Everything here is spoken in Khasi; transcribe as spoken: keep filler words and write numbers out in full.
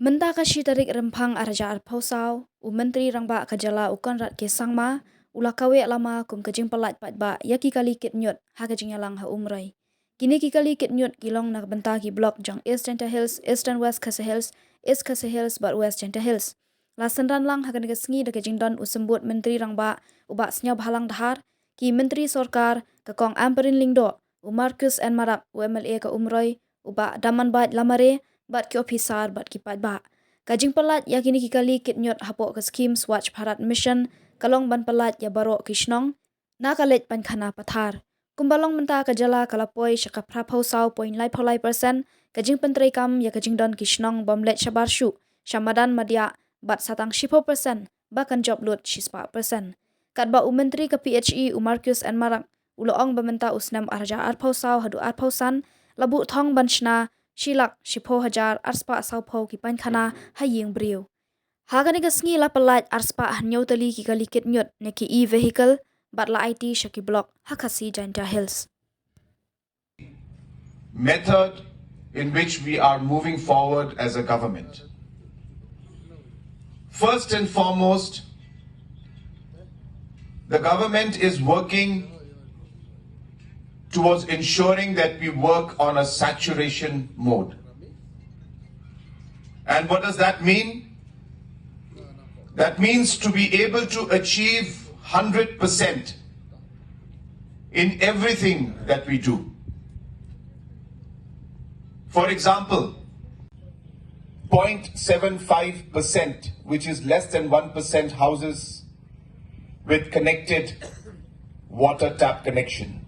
Mynta ka shi tarik Rymphang ar hajar arphew saw, u Myntri Rangbah ka jylla u Conrad K Sangma u la kaweh lama kum ka jingpyllait paidbah ïa ki kali kit ñiut ha ka jingïalang ha Umroi. Kine ki kali kit ñiut ki long na ka bynta ki block jong East Jaintia Hills, Eastern West Khasi Hills, East Khasi Hills bad West Jaintia Hills. La synran lang ha kane ka sngi da ka jingdon u Symbud Myntri Rangbah u Bah Sniawbhalang Dhar, ki Myntri Sorkar, ka Kong Ampareen Lyngdoh, u Marcuise N Marak, u M L A ka Umroi, u Bah Damanbait Lamare, bad ki ophisar bad ki paidbah. Ka jingpyllait ïa kine ki kali kit ñiut hapoh ka skhim Swachh Bharat Mission ka long ban pyllait ïa baroh ki shnong na ka leit painkhana pathar. Kumba long mynta, ka jylla ka la poi sha ka phra phew saw point lai phew lai percent ka jingpyntreikam ïa ka jingdon ki shnong bym leit shabar shuh sha madan madiah, bad sa tang shi phew percent ba kan jop lut shi spah percent. Katba u Myntri ka P H E u Marcuise N Marak u la ong ba mynta u snem ar hajar arphew saw haduh arphew san la buh thong ban shna shi lak shi phew hajar ar spah saw phew ki painkhana ha ïing briew. Ha kane ka sngi la pyllait ar spah hynñiew tylli ki kali kit ñiut ne ki e-vehicle bad la aiti sha ki block ha Khasi Jaintia Hills. Method in which we are moving forward as a government. First and foremost, the government is working towards ensuring that we work on a saturation mode. And what does that mean? That means to be able to achieve one hundred percent in everything that we do. For example, zero point seven five percent, which is less than one percent houses with connected water tap connection.